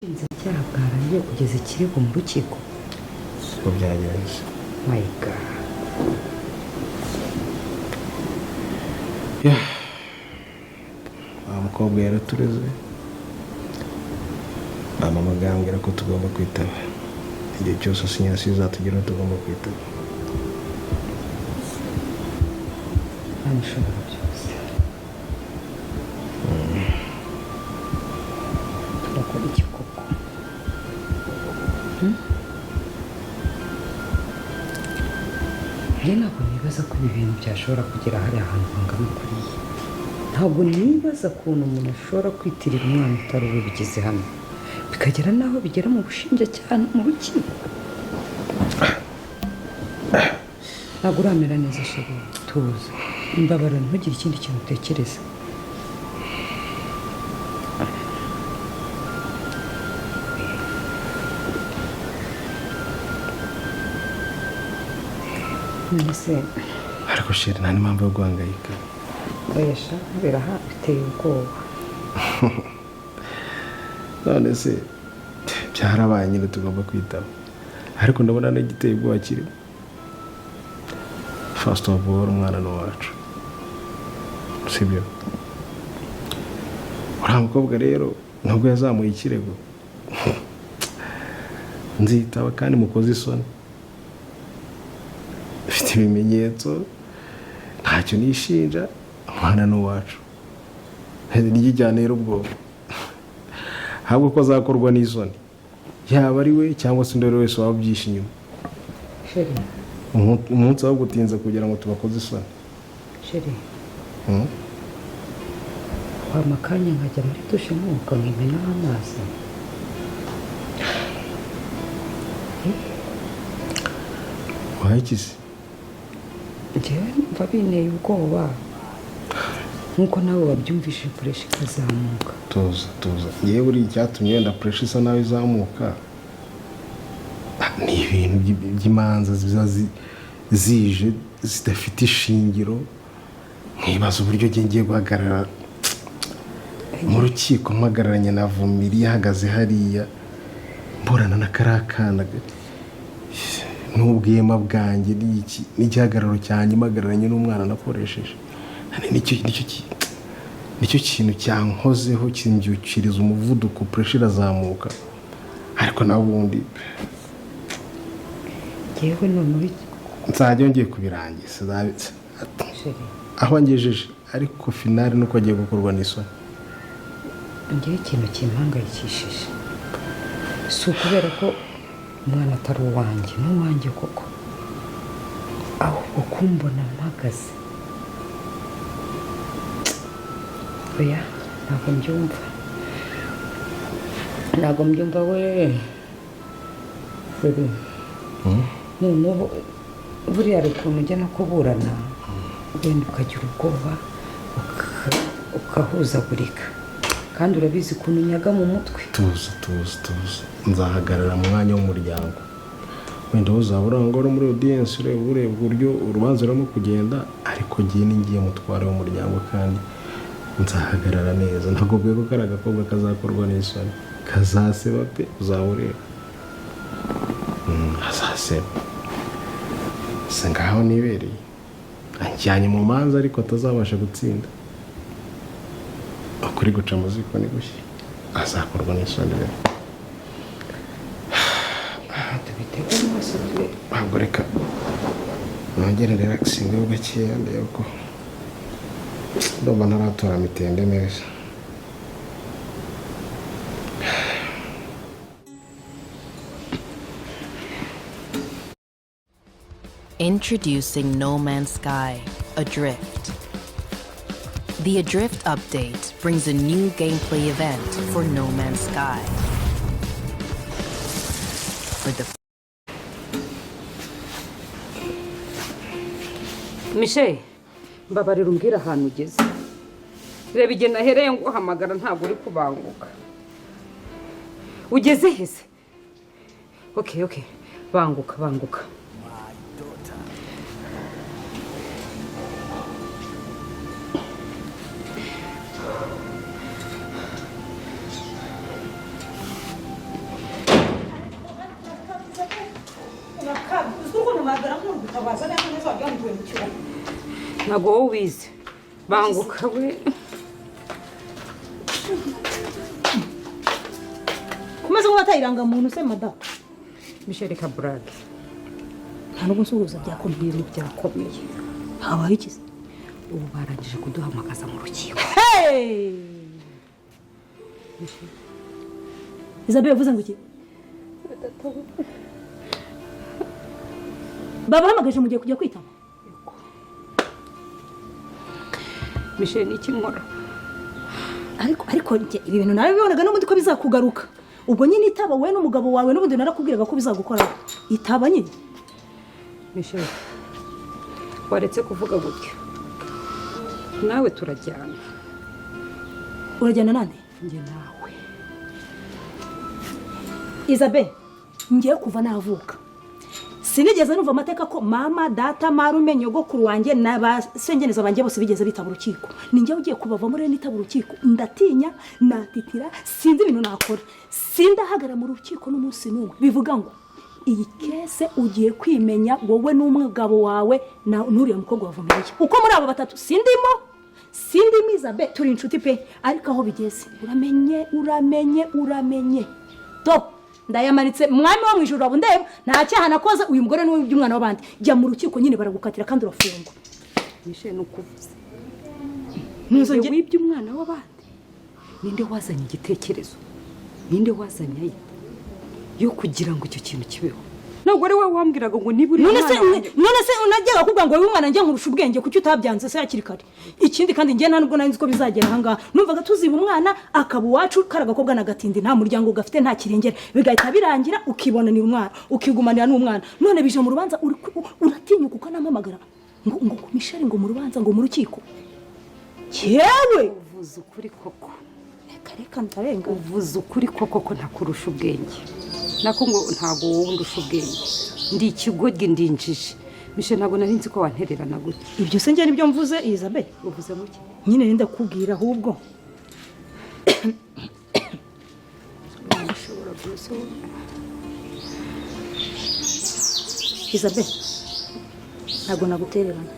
Ubushinjacyaha bwarangiye kugeza ikirego mu rukiko. Siko byagenze. My God. Yeah. Wa mukobwa yaratureze, bampamagaye ambwira ko tugomba kwitaba igihe cyose sinyasi izatugeraho, tugomba kwitaba. Imana ishobora byose. Turakora iki koko? Hmm? Njye ntabwo nibaza ko ibi bintu byashobora kugera hariya hantu hangana kuriya. Ntabwo nibaza ukuntu umuntu ashobora kwitirira umwana utari uwe bigeze hano, bikagera n'aho bigera mu bushinjacyaha no mu rukiko. Ntabwo uramera neza, chéri. Tuza, imbabara, ntugire ikindi kintu utekereza. None se? Ariko chéri, nta n'impamvu yo guhangayika. Oya sha, biraha biteye ubwoba. None se byarabaye nyine, tugomba kwitaba, ariko ndabona n'igiteye ubwoba kirimo. First of all, umwana ni uwacu, sibyo? Uriya mukobwa rero, nubwo yazamuye ikirego, nzitaba kandi mukoze isoni. Mfite ibimenyetso, ntacyo nishinja. Umwana ni uwacu, ntiryijyanira ubwoba, ahubwo ko azakorwa n'isoni, yaba ari we cyangwa se undi uwo ari we wese waba ubyishe inyuma. Chéri. Umunsi wo gutinza kugira ngo tubakoze isoni. Chéri, wampa akanya nkajya muri douche nkoga, nkimenaho amazi? Wayikize. Njyewe numva binteye ubwoba nk'uko nawe wabyumvise, pressure ikazamuka. Tuza, tuza. Yewe, buriya icyatumye wenda pressure isa naho izamuka ni ibintu by'imanza ziba zije zidafite ishingiro, nkibaza uburyo ngiye guhagarara mu rukiko mpagararanye na Vumiri yahagaze hariya, mburana na kariya kana n'ubwema bwanjye n'iki n'igihagararo cyanjye, mpagararanye n'umwana nakoresheje. Nicyo kintu cyankozeho, kimbyukiriza umuvuduko, pressure irazamuka, ariko nawe ubundi Ngewe noneho nzajya ngiye kubirangiza. Chéri. Aho ngejeje, ariko finale nuko agiye gukorwa n'isoni. Ngewe ikintu kimpangayikishije si ukubera ko umwana atari uwanjye, ni uwanjye koko, ahubwo kumbona mpagaze. Oya, ntabwo mbyumva, ntabwo mbyumva we. Chéri, noneho buriya hari ukuntu ujya no kuburana, wenda ukagira ubwoba, ukahuzagurika, kandi urabizi ukuntu unyaga mu mutwe. Tuza, tuza, tuza. Nzahagarara mu mwanya w'umuryango. Wenda wowe uzaba urangwa no muri audience, ureba uburyo urubanza rurimo kugenda, ariko ngiye ni ngiye mutware w'umuryango kandi nzahagarara neza. Ntabwo ko kari agakobwa kazakorwa n'isoni, kazaseba pe, uzaba ureba. Azaseba. Se ngaho nibereye anjyanye mu manza, ariko atazabasha gutsinda. Ukuri guca mu ziko ni gushya, azakorwa n'isoni rero. Tubitege amaso turebe. Ntabwo, reka nongere relaxing ho gakeya, ndebe ko ndumva ntaratora mitende neza. Introducing No Man's Sky Adrift. The Adrift update brings a new gameplay event for No Man's Sky. For the Michel, mbabarira umbwire ahantu ugeze. Reba igihe nahereye nguhamagara, ntabwo uri kubanguka. Ugeze heze? Okay, banguka, banguka. My daughter. Mpamagara nk'uri gutabaza neza neza, wagira ngo mvuye mu cyumba. Ntabwo wowe ubizi, banguka we. Kumeze nk'uwataye irangamuntu se, madamu? Michel Kaburage. Nta nubwo nsuhuza, byakomeye. Ibintu byakomeye. Habaye iki se? Ubu barangije kuduhamagaza mu rukiko. Hey! Isabelle, yavuze ngo iki? Babahamagaje, mugiye kujya kwitaba? Michel, ni iki nkora? Ariko njye ibi bintu narabibonaga n'ubundi ko bizakugaruka. Ubwo nyine itaba wowe n'umugabo wawe, n'ubundi narakubwiraga ko bizagukoraho. Itaba nyine. Michel, waretse kuvuga gutya? Nawe turajyana. Urajyana nande? Njye nawe. Isabelle, ngiye kuva navuka sinigeze numva amateka ko mama, data, marume, nyogokuru wanjye na ba sengeneza banjye bose bigeze bitaba urukiko. Ni njyewe ugiye kubavamo rero nitaba urukiko. Ndatinya, natitira, sinzi ibintu nakora. Sindahagara mu rukiko n'umunsi n'umwe. Bivuga ngo iyi case ugiye kwimenya wowe n'umugabo wawe na n'uriya mukobwa wavumiye. Uko muri abo batatu sindimo, sindimo. Isabelle, turi inshuti pe, ariko aho bigeze uramenye, uramenye, uramenye. To ndayamanitse, mwami wo mu ijuru waba undeba, nta cyaha nakoze. Uyu mugore niwe by'umwana w'abandi. Jya mu rukiko nyine, baragukatira kandi urafungwa. Michel, ni ukuvuze Ntuzongere. Wibye umwana w'abandi. Ninde wazanye igitekerezo? Ninde wazanye aye yo kugira ngo icyo kintu kibeho? Ntabwo ari wowe wambwiraga ngo niba uri None se umwana wanjye? None se unajyaga kuvuga ngo wowe umwana njye nkurusha ubwenge, kuki utabyanze se hakiri kare? Ikindi kandi, njye nta nubwo nari nzi ko bizagera ahangaha. Numvaga tuziba umwana akaba uwacu, kari agakobwa n'agatindi, nta muryango gafite, nta kirengera, bigahita birangira ukibonanira umwana, ukigumanira n'umwana. None bije mu rubanza, uratinyuka ukanampamagara ngo Michel, ngo mu rubanza, ngo mu rukiko, yewe! Uvuze ukuri koko. Reka reka, ndarenga. Uvuze ukuri koko ko ntakurusha ubwenge, nako ngo ntabwo wowe undusha ubwenge. Ndi ikigoryi, ndi injiji. Michel, ntabwo nari nzi ko wantererana gutya. Ibyo se njye nibyo mvuze, Isabelle? Uvuze muke. Nyine ndakubwira ahubwo. Ushobora byose. Isabelle, ntabwo nagutererana.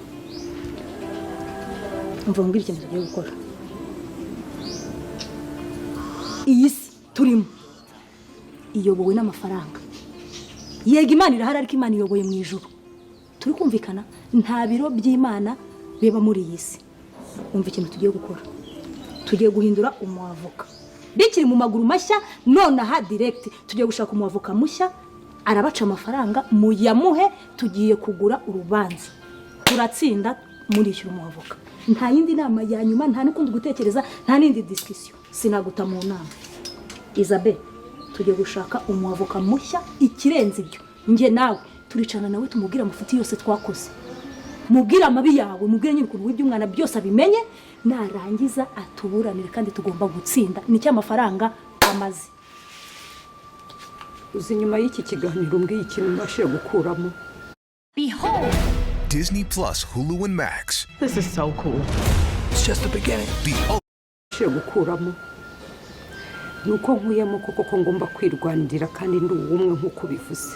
Umva mbwira ikintu tugiye gukora. Iyi si turimo iyobowe n'amafaranga. Yego, Imana irahari, ariko Imana iyoboye mu ijuru. Turi kumvikana? Nta biro by'Imana biba muri iyi si. Umva ikintu tugiye gukora: tugiye guhindura umwavoka bikiri mu maguru mashya nonaha, direct. Tugiye gushaka umwavoka mushya, arabaca amafaranga muyamuhe. Tugiye kugura urubanza, turatsinda, murishyura umwavoka. Nta yindi nama ya nyuma, nta n'ukundi gutekereza, nta n'indi discussion. Sinaguta mu nama, Isabelle. Tugiye gushaka umwavoka mushya. Ikirenze ibyo, njye nawe turicarana nawe, tumubwire amafuti yose twakoze, mubwire amabi yawe, mubwire nyine ukuntu wibye umwana, byose abimenye. Narangiza atuburanire, kandi tugomba gutsinda. Nicyo amafaranga amaze. Uzi nyuma y'iki kiganiro umbwiye ikintu mbashije gukuramo? Behold! Disney Plus, Hulu, and Max. This is so cool. It's just the beginning. The Mbashije gukuramo ni uko nkuyemo koko ko ngomba kwirwanirira kandi ndi uwumwe nk'uko ubivuze.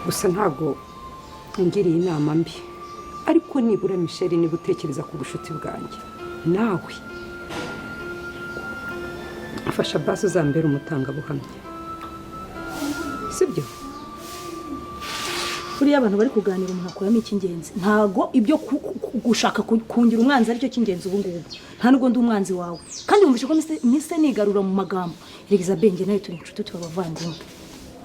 Gusa ntabwo ngiriye inama mbi, ariko nibura Michel, niba utekereza ku bucuti bwanjye nawe, fasha basi uzambere umutangabuhamya, sibyo? Buriya abantu bari kuganira, umuntu akuramo icy'ingenzi. Ntago ibyo gushaka kungira umwanzi aricyo cy'ingenzi ubu ngubu. Nta nubwo ndi umwanzi wawe, kandi wumvishe ko mise nigarura mu magambo. Elizabeth, njye nawe turi inshuti, tuba abavandimwe.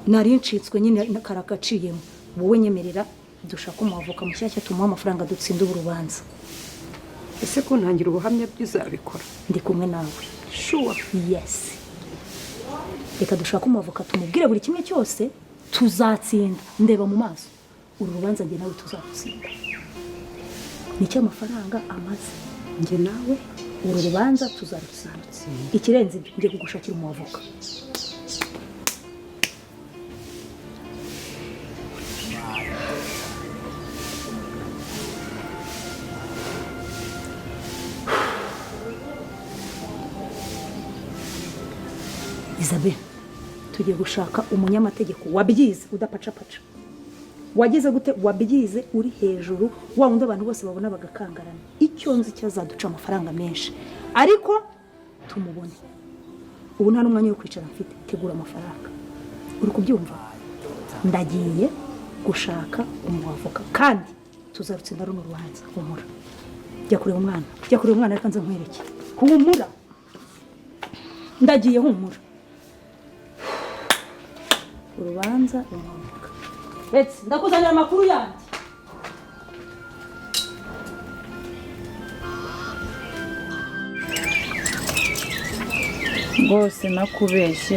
Nari ncitswe nyine karagaciyemo. Wowe nyemerera dushaka umwavoka mushyashya, tumuhe amafaranga, dutsinde ubu rubanza. Ese ko ntangira ubuhamya byo uzabikora? Ndi kumwe nawe. Sure? Yes, reka dushake umwavoka, tumubwire buri kimwe cyose, tuzatsinda. Ndeba mu maso, uru rubanza njye nawe tuzatsinda. Nicyo amafaranga amaze. Njye nawe. Uru rubanza tuzarutsinda. Ikirenze ibyo, ngiye kugushakira umwavoka. Isabelle, tugiye gushaka umunyamategeko wabyize, udapacapaca. Wagize gute? Wabyize uri hejuru, wa wundi abantu bose babona bagakangarana. Icyo nzi cyo, azaduca amafaranga menshi, ariko tumubone. Ubu nta n'umwanya wo kwicara mfite. Tegura amafaranga, uri kubyumva? Ndagiye gushaka umwavoka kandi tuzarutsinda runo rubanza. Humura, jya kureba umwana, jya kureba umwana. Reka nze nkwereke. Humura, ndagiye, humura. Urubanza, umwavoka. Ndetse ndakuzanira amakuru yanjye. Rwose nakubeshye,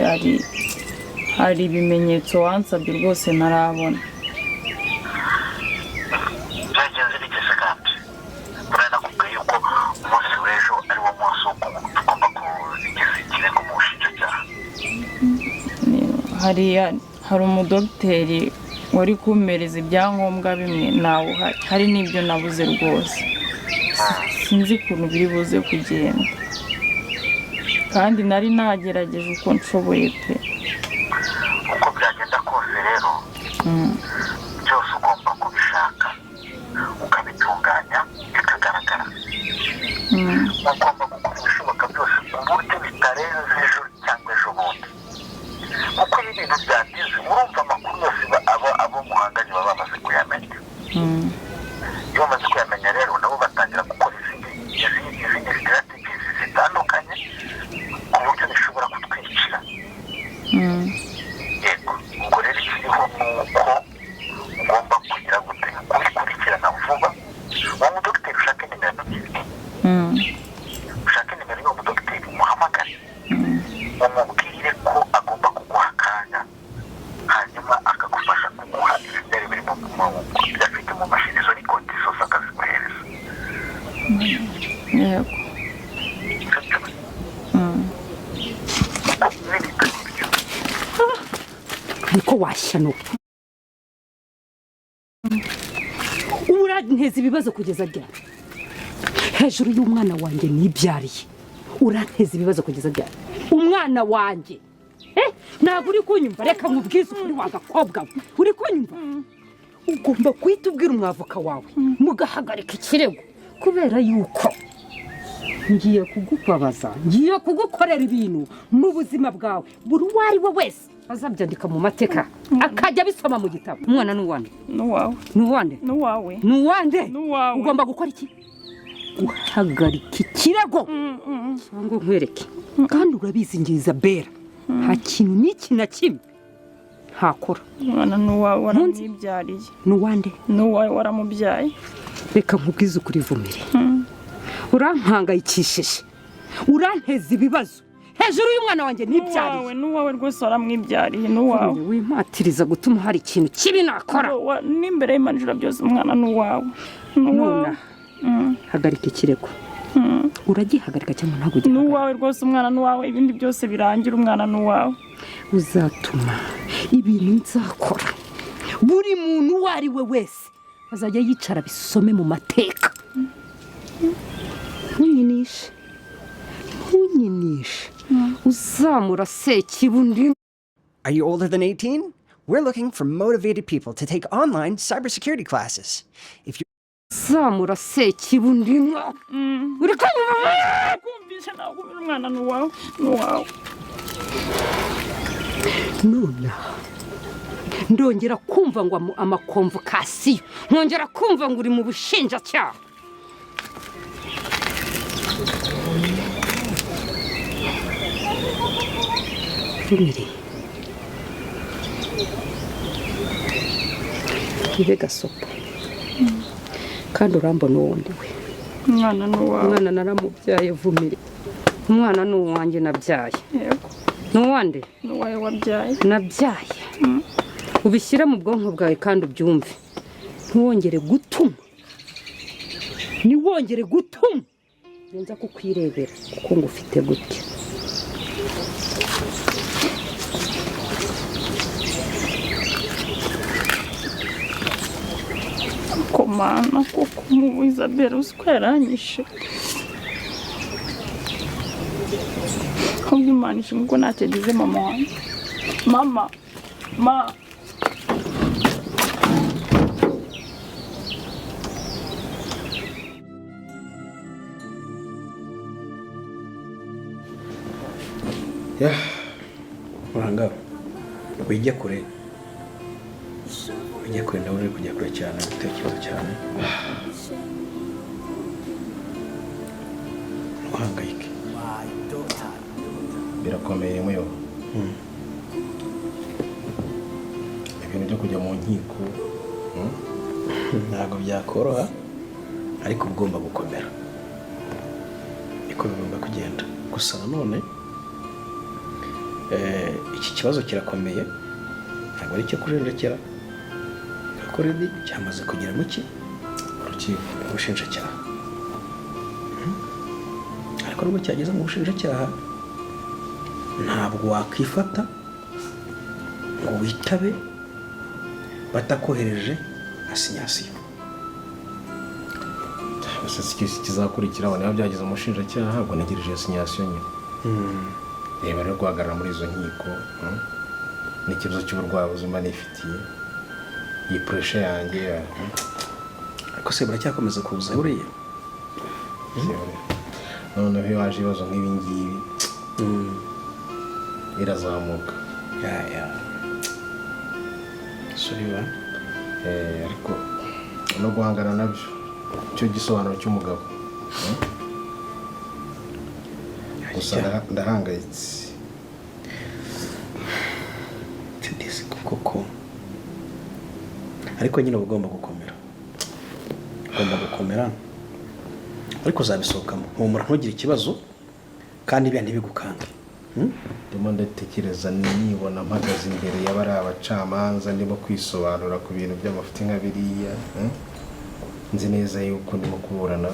hari ibimenyetso wansabye rwose ntarabona. Byagenze bite se? Kandi buriya nakubwiye yuko umunsi w'ejo ari wo munsi wo tugomba kugeza ikirego mu bushinjacyaha. Hari umudogiteri wari kumpereza ibyangombwa bimwe, ntawe uhari. Hari n'ibyo nabuze rwose. Sinzi ukuntu biri buze kugenda, kandi nari nagerageje uko nshoboye pe. Uko byagenda kose rero, byose ugomba kubishaka ukabitunganya bikagaragara. Ugomba gukora ibishoboka byose ku buryo bitarenze ejo cyangwa ejo bundi, kuko iyo ibintu byatinze, urumva, amakuru yose abo muhanganye baba bamaze kuyamenya. Iyo bamaze kuyamenya rero, nabo batangira gukora izindi strategies zitandukanye ku buryo bishobora kutwicira. Yego, ubwo rero ikiriho ni uko ugomba kugira gute? Kubikurikirana vuba. Uwo mudogiteri, ushake nimero ye, ushake nimero y'uwo mudogiteri, umuhamagare, umubwire ko agomba kuguha akanya, hanyuma akagufasha kuguha ibyo biri mu byo afite mu mashini, izo record zose akaziguhereza. Yego. Sibyo? Kuko n'ibitari ibyo Niko washyanuka, uranteza ibibazo kugeza ryari? Hejuru y'umwana wanjye nibyariye, uranteza ibibazo kugeza ryari? Umwana wanjye, ntabwo uri kunyumva. Reka nkubwize ukuri, wa gakobwa we, uri kunyumva? Ugomba guhita ubwira umwavoka wawe mugahagarika ikirego, kubera yuko ngiye kugubabaza, ngiye kugukorera ibintu mu buzima bwawe buri uwo ari we wese azabyandika mu mateka, akajya abisoma mu gitabo. Umwana ni uwande? N'uwawe. Ni uwande? N'uwawe. Ni uwande? N'uwawe. Ugomba gukora iki? Guhagarika ikirego cyangwa nkwereke. Kandi urabizi, ngiza bera nta kintu n'iki na kimwe ntakora. Umwana n'uwawe, waramwibyariye. Ni uwande? N'uwawe, waramubyaye. Reka nkubwize ukuri, Vumire, urampangayikishije, uranteza ibibazo hejuru y'umwana wanjye nibyariye. N'uwawe, n'uwawe rwose, waramwibyariye, n'uwawe. Vumire, wimpatiriza gutuma hari ikintu kibi nakora. N'imbere y'Imana ijoro byose, umwana n'uwawe, n'uwawe. Nonaha hagarika ikirego. Uragihagarika cyangwa ntabwo ugihagarika? N'uwawe rwose, umwana n'uwawe. Ibindi byose birangira, umwana n'uwawe. Uzatuma ibintu nzakora, buri muntu uwo ari we wese azajya yicara bisome mu mateka. Ntunyinishe, ntunyinishe, uzamura sekibundi. Are you older than 18? We're looking for motivated people to take online cybersecurity classes. If you Uzamura sekibundi, uri kunyumva? Kumvisha, ntabwo umwana n'uwawe, n'uwawe. Nonaha ndongera kumva ngo amaconvocation, nkongera kumva ngo uri mu bushinjacyaha. Vumire, ibe gasopo, kandi urambona uwo ndi we. Umwana n'uwawe. Umwana naramubyaye, Vumire. Umwana ni uwanjye nabyaye. Yego. Ni uwande? N'uwawe wabyaye. Nabyaye. Ubishyire mu bwonko bwawe kandi ubyumve. Ntiwongere gutuma, ntiwongere gutuma nza kukwirebera, kuko ngufite gutya. Komana koko, mu Isabelle, uzi ko yaranyishe? Ahubwo Imana ishimwe ko ntacyo agize mama wanjye. Mama, ma. Ya. Uranga wijya kure, ujya kure, ndabona uri kujya kure cyane, gutekereza cyane. Ntuhangayike. Birakomeye muyo, ibintu byo kujya mu nkiko. Ntabwo byakoroha, ariko uba ugomba gukomera, niko bigomba kugenda. Gusa nanone iki kibazo kirakomeye, ntabwo ari icyo kujenjekera, kuko already cyamaze kugera mu ki? Urukiko. Mu bushinjacyaha. Ariko nubwo cyageze mu bushinjacyaha, ntabwo wakwifata ngo witabe batakohereje assignation. Gusa si kizakurikiraho niba byageze mu bushinjacyaha, ubwo ntegereje assignation nyine. Reba rero, guhagarara muri izo nkiko, n'ikibazo cy'uburwayi buzima nifitiye, iyi pressure yanjye. Ariko se buracyakomeza kuza buriya? Noneho iyo haje ibibazo nk'ibi ngibi, irazamuka. Ya, sorry wa. Ariko no guhangana nabyo cyo gisobanuro cy'umugabo. Gusa ndahangayitse. Disi koko, ariko nyine uba ugomba gukomera, ugomba gukomera, ariko uzabisohokamo. Humura, ntugire ikibazo, kandi biriya ntibigukange. Ndimo ndatekereza nibona mpagaze imbere y'abari abacamanza, ndimo kwisobanura ku bintu by'amafuti nka biriya. Nzi neza yuko ndimo kuburana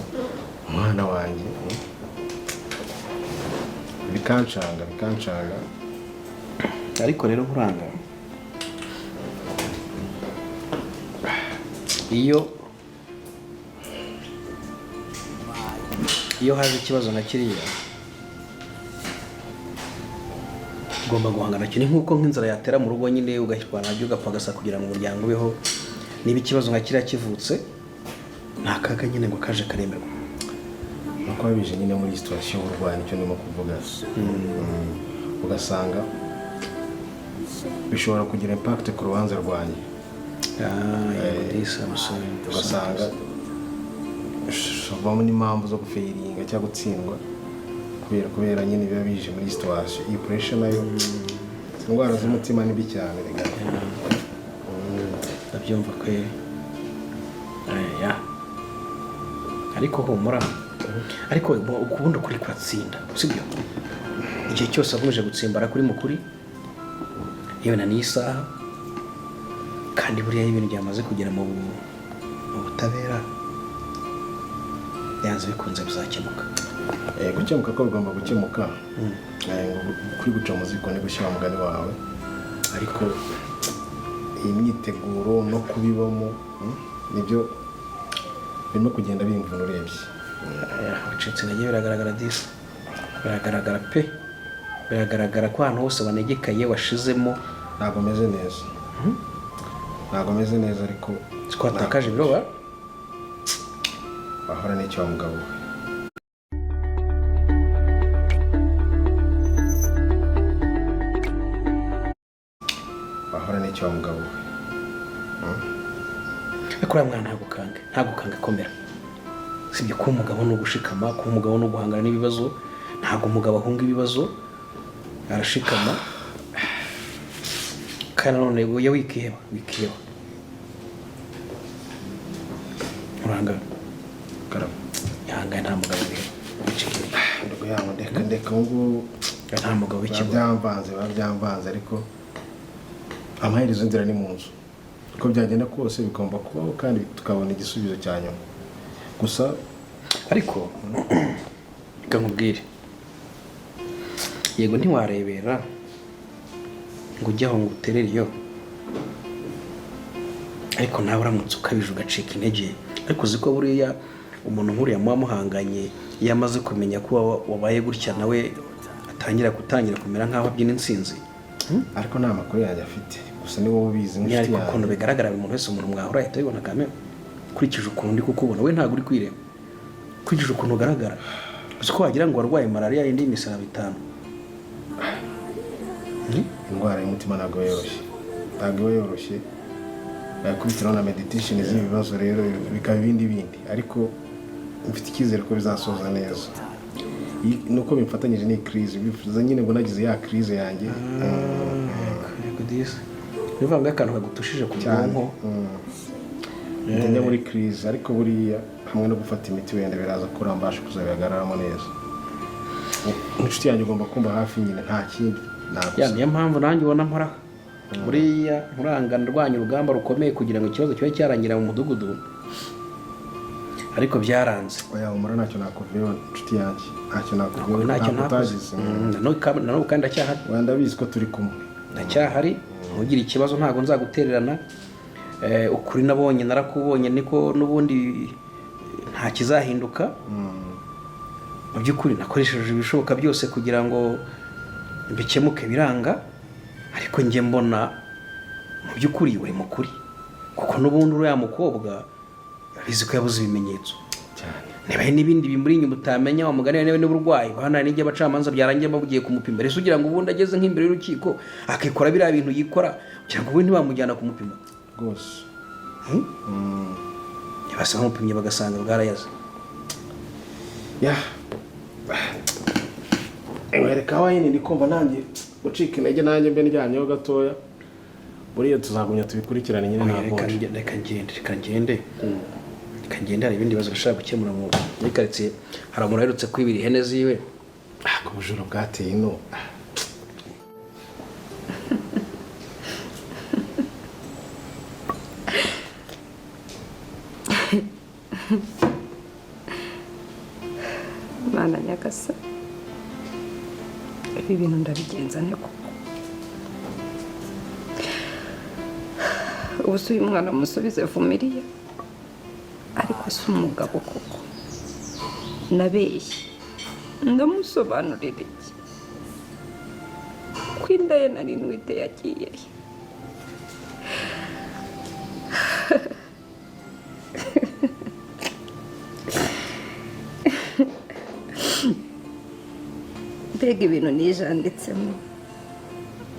umwana wanjye. Bikancanga, bikancanga. Ariko rero nkuranga, iyo haje ikibazo nka kiriya, ugomba guhangana nacyo. Ni nk'uko nk'inzara yatera mu rugo nyine, ugashyirwa nabyo, ugapagasa kugira ngo umuryango ubeho. Niba ikibazo nka kiriya kivutse, ni akaga nyine ngo kaje karemerwa. Nuko bije nyine muri situation y'uburwayi, nicyo ndimo kuvuga. Ugasanga bishobora kugira impact ku rubanza rwanjye. Yego disi, amusore. Ugasanga havamo n'impamvu zo gufailinga cyangwa gutsindwa kubera nyine biba bije muri situation. Iyi pressure nayo, indwara z'umutima ni mbi cyane rega. Ndabyumva kweri. Aya, ariko humura, ariko ubundi ukuri kuratsinda, sibyo? Igihe cyose wakomeje gutsimbara kuri mukuri, yewe na n'isaha, kandi buriya iyo ibintu byamaze kugera mu butabera, byanze bikunze bizakemuka. Gukemuka ko bigomba gukemuka. Ngo kuri guca mu ziko ni gushyira mugani wawe, ariko iyi myiteguro no kubibamo, nibyo birimo kugenda bimvuna urebye. Aya, wacitse intege, biragaragara disi, biragaragara pe, biragaragara ko ahantu hose wanegekaye washizemo. Ntabwo meze neza, ntabwo meze neza, ariko Twatakaje ibiro ba. Wahora n'icyo wa mugabo we. Wahora n'icyo wa mugabo we. Ariko uriya mwana ntagukange, ntagukange, komera. Sibyo? Kuba umugabo ni ugushikama, kuba umugabo ni uguhangana n'ibibazo. Ntabwo umugabo ahunga ibibazo, arashikama. Kandi nanone ujya wikiheba, wikiheba. Uranga Karame. Ihangane, nta mugabo wiheba, wicika intege. Ndugu yangu, ndeka, ndeka ubu ngubu. Nta mugabo Biba w'ikigo. byamvanze, biba byamvanze, ariko amaherezo inzira ni mu nzu. Uko byagenda kose bigomba kubaho, kandi tukabona igisubizo cya nyuma gusa. Ariko reka nkubwire, yego ntiwarebera ngo ujye aho ngo uterere iyo, ariko nawe uramutse ukabije ugacika intege. Ariko uzi ko buriya umuntu nk'uriya muba muhanganye, iyo amaze kumenya ko wabaye gutya, nawe atangira gutangira kumera nk'aho abyina intsinzi. Ariko nta makuru yanjye afite, gusa ni wowe ubizi Nyine nk'inshuti ariko ukuntu yanjye. bigaragara, buri muntu wese, umuntu mwahura ahita abibona kamere. Ukurikije ukuntu ndi kukubona, we ntabwo uri kwireba, ukurikije ukuntu ugaragara, uzi ko wagira ngo warwaye malariya indi y'imisaraba itanu. Indwara y'umutima ntabwo iba yoroshye, ntabwo iba yoroshye. Yakubitiraho na meditation z'ibi bibazo rero, bikaba ibindi bindi, ariko mfite icyizere ko bizasoza neza. Nuko bimfatanyije n'iyi crise, bifuza nyine ngo nagize ya crise yanjye. Yego disi, ni ukuvuga ngo akantu kagutushije ku Cyane. bwonko. Njya muri crise, ariko buriya hamwe no gufata imiti wenda biraza kurambasha kuzabihagararamo neza. Inshuti yanjye, ugomba kumva hafi nyine, nta kindi. Ya, niyo mpamvu nanjye ubona mporaho buriya nkurangana, ndwanya urugamba rukomeye kugira ngo ikibazo kibe cyarangira mu mudugudu, ariko byaranze. Oya, humura, ntacyo nakuvuyeho, inshuti yanjye, ntacyo nakuvuyeho. Ntacyo ntabwo ntakoze. utagize. Na n'ubu kandi ndacyahari. Oya, ndabizi ko turi kumwe. Ndacyahari, ntugire ikibazo, ntabwo nzagutererana. Ukuri nabonye narakubonye, niko n'ubundi nta kizahinduka. Mu by'ukuri nakoresheje ibishoboka byose kugira ngo bikemuke, biranga, ariko njye mbona mu by'ukuri uri mukuri, kuko n'ubundi uriya mukobwa urabizi ko yabuze ibimenyetso Cyane. Niba hari n'ibindi bimuri inyuma utamenya, wa mugani, niba n'uburwayi hano, hari n'igihe abacamanza byarangiye bagiye kumupima. Ese ugira ngo ubundi ageze nk'imbere y'urukiko akikora biriya bintu yikora, kugira ngo ubundi ntibamujyana kumupima? Rwose. Ntibasa bamupimye bagasanga bwarayaze. Ya, reka wayini, ndi kumva nanjye gucika intege, nanjye mbe ndyamyeho gatoya. Buriya tuzagumya tubikurikirane nyine, Oya, nta reka konje. Reka ngende, reka ngende, reka ngende, hari ibindi bibazo bashaka gukemura muri karitsiye. Hari umuntu uherutse kwibira ihene ziwe. Ah, ku bujura bwateye ino. Mana nyagasa, ibi bintu ndabigenza nte koko? Ubu se uyu mwana musubize Vumiriya? Ariko si umugabo koko nabeshye, ndamusobanurira iki ko inda ye nari ntwite yagiye he? Mbega ibintu nijanditsemo!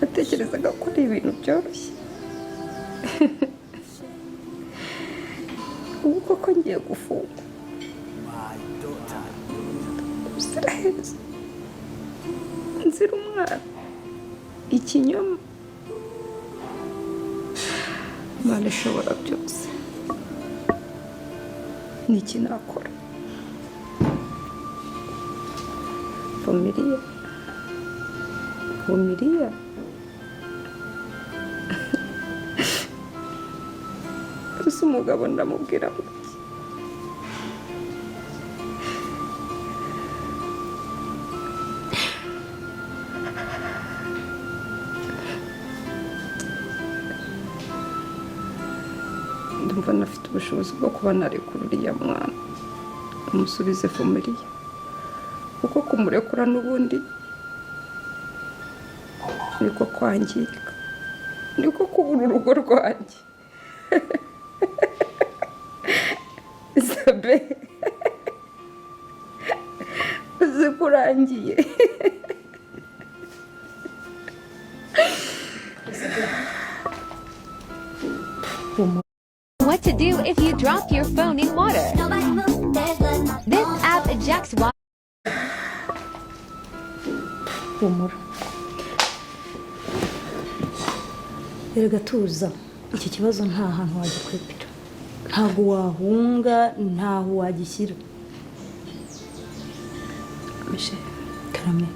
Natekerezaga ko ari ibintu byoroshye. Ubu koko ngiye gufungwa ubuziraherezo nzira umwana, ikinyoma. Imana ishobora byose, ni iki nakora? Vumiriya, Vumiriya, ese umugabo ndamubwira ngo iki? Ndumva nafite ubushobozi bwo kuba narekura uriya mwana, umusubize Vumiriya, kuko kumurekura n'ubundi niko kwangirika, niko kubura urugo rwanjye. Sabe uzi ko urangiye. What to do if you drop your phone in water? This app ejects water. Humura erega, tuza. Iki kibazo nta hantu wagikwepera, ntabwo wahunga, ntaho wagishyira. Michel. Karame.